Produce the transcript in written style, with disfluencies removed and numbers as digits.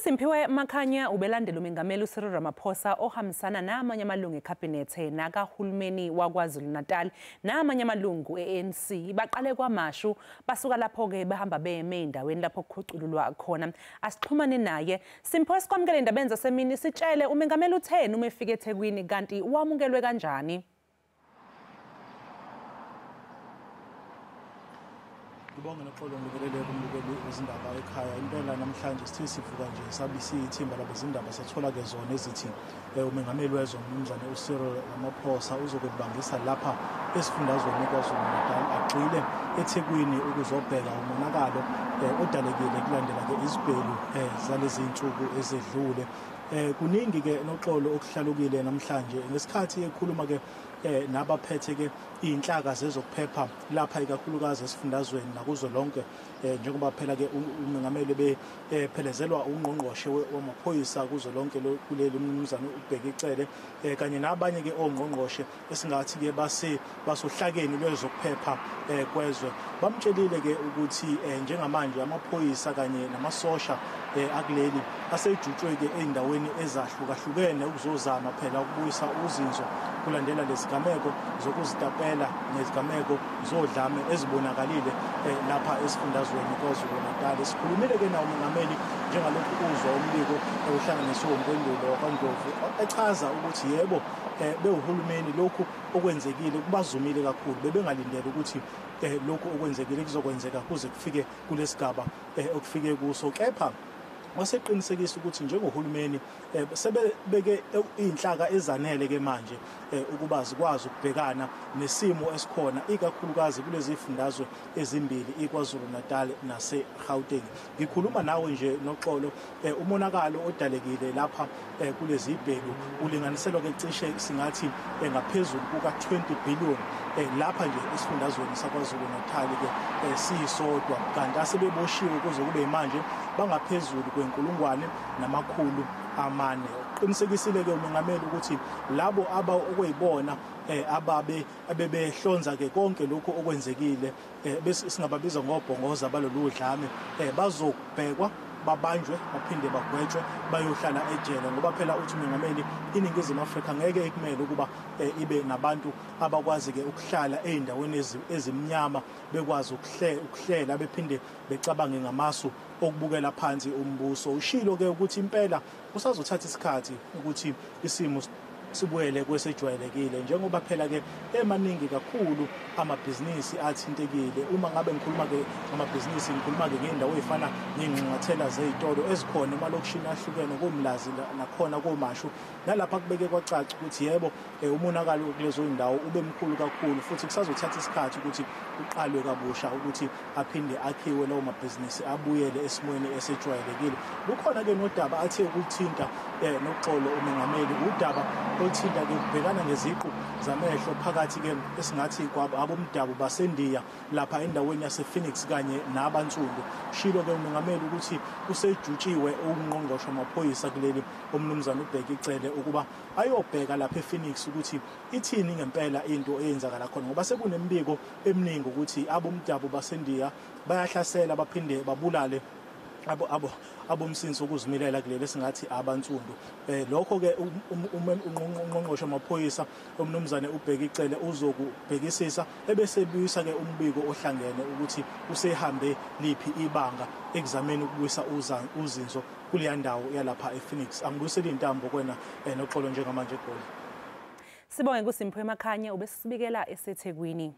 USimphiwe Makhanya ubelandela umengameli uCyril Ramaphosa ohambisana namanye amalungu ekhabhinethe nakahulumeni waKwaZulu-Natal namanye amalungu e-ANC. Baqale kwaMashu, basuka lapho-ke behamba beme endaweni lapho kukhucululwa khona. Asixhumane naye. Simphiwe, sikwamukele endabeni zasemini. Sitshele, umengameli utheni uma efika eThekwini, kanti wamukelwe kanjani? Ngibonge noxolo, ngibingelele kumbukeli wezindaba ekhaya. Impela namhlanje sithe sivuka nje sabe siyithimba labezindaba, sathola-ke zona ezithi umengameli wezwe umnumzane uCyril Ramaphosa uzokubangisa lapha esifundazweni KwaZulu-Natal, agxile eThekwini ukuzobheka umonakalo odalekile kulandela-ke izibhelu zalezi nsuku ezedlule. Kuningi-ke noxolo okuhlalukile namhlanje ngesikhathi ekhuluma-ke nabaphethe-ke iy'nhlaka zezokuphepha lapha ikakhulukazi esifundazweni nakuzwelonke, njengoba phela-ke umengameli bephelezelwa ungqongqoshe wamaphoyisa kuzwelonke kuleli umnumzane uBheki Cele, kanye nabanye-ke ongqongqoshe esingathi-ke basohlakeni lwezokuphepha kwezwe. Bamtshelile-ke ukuthi njengamanje amaphoyisa kanye namasosha akuleli asejutshwe-ke ey'ndaweni ezahlukahlukene ukuzozama phela ukubuyisa uzinzo kulandela lezigameko zokuzitapela nezigameko zodlame ezibonakalile lapha esifundazweni KwaZulu-Natal. Sikhulumile-ke nawo umengameli njengalokhu uzwa umbiko ohlanganiswe uMpendulo wakwaNdlovu, echaza ukuthi yebo, bewuhulumeni lokhu okwenzekile kubazumile kakhulu, bebengalindele ukuthi lokhu okwenzekile kuzokwenzeka kuze kufike kulesigaba okufike kuso. Kepha waseqinisekisa ukuthi njengohulumeni sebebeke iy'nhlaka ezanele-ke manje ukuba zikwazi ukubhekana nesimo esikhona ikakhulukazi kulezi zifundazwe ezimbili, iKwaZulu-Natal nase-Gauteng. Ngikhuluma nawe nje noxolo, umonakalo odalekile lapha kulezi bhelu ulinganiselwa-ke cishe singathi ngaphezulu kuka-20 billion lapha nje esifundazweni saKwaZulu-Natal-ke siyisodwa, kanti asebeboshiwe kuze kube manje bangaphezulu kwe-1400. Uqinisekisile-ke umengameli ukuthi labo aba okuyibona ababe abebehlonza-ke konke lokhu okwenzekile, bese singababiza ngobhongoza balolu dlame, bazobhekwa, babanjwe, baphinde bagwetshwe, bayohlala ejele, ngoba phela uthi umengameli iNingizimu Afrika ngeke ikumele ukuba ibe nabantu abakwazi-ke ukuhlala ey'ndaweni ezimnyama, bekwazi ukuhlela bephinde becabange ngamasu okubukela phansi umbuso. Ushilo-ke ukuthi impela kusazothatha isikhathi ukuthi isimo sibuyele kwesejwayelekile, njengoba phela-ke emaningi kakhulu amabhizinisi athintekile. Uma ngabe ngikhuluma-ke ngamabhizinisi, ngikhuluma-ke ngey'ndawo ey'fana ney'nxanxathela zey'tolo ezikhona emalokishini ahlukene, koMlazi nakhona koMashu, nalapha kubeke kwacaca ukuthi yebo, umonakalo kulezo y'ndawo ube mkhulu kakhulu, futhi kusazothatha isikhathi ukuthi kuqalwe kabusha ukuthi aphinde akhiwe lawo mabhizinisi abuyele esimweni esejwayelekile. Kukhona-ke nodaba athe ukulithinta noxolo umengameli, udaba oluthinta-ke ukubhekana ngeziqu zamehlo phakathi-ke esingathi abomdabu baseNdiya lapha endaweni yase-Phoenix kanye nabansundu. Shilo-ke umengameli ukuthi usejutshiwe ungqongqoshe wamaphoyisa kuleli umnumzane uBheki Cele ukuba ayobheka lapha ePhoenix ukuthi ithini ngempela into eyenzakala khona, ngoba sekunemibiko eminingi ukuthi abomdabu baseNdiya bayahlasela baphinde babulale abomsinsi ukuzimilela kuleli esingathi abansundu. Lokho-ke ungqongqoshe wamaphoyisa umnumzane uBheki Cele uzokubhekisisa ebese ebuyisa-ke umbiko ohlangene ukuthi usehambe liphi ibanga ekuzameni ukubuyisa uzinzo kuleya ndawo yalapha ePhoenix. Angibuyisele iy'ntambo kwena noxolo njengamanje eGoli. Sibonge kuSimphiwe Makhanya ubesibikela eseThekwini.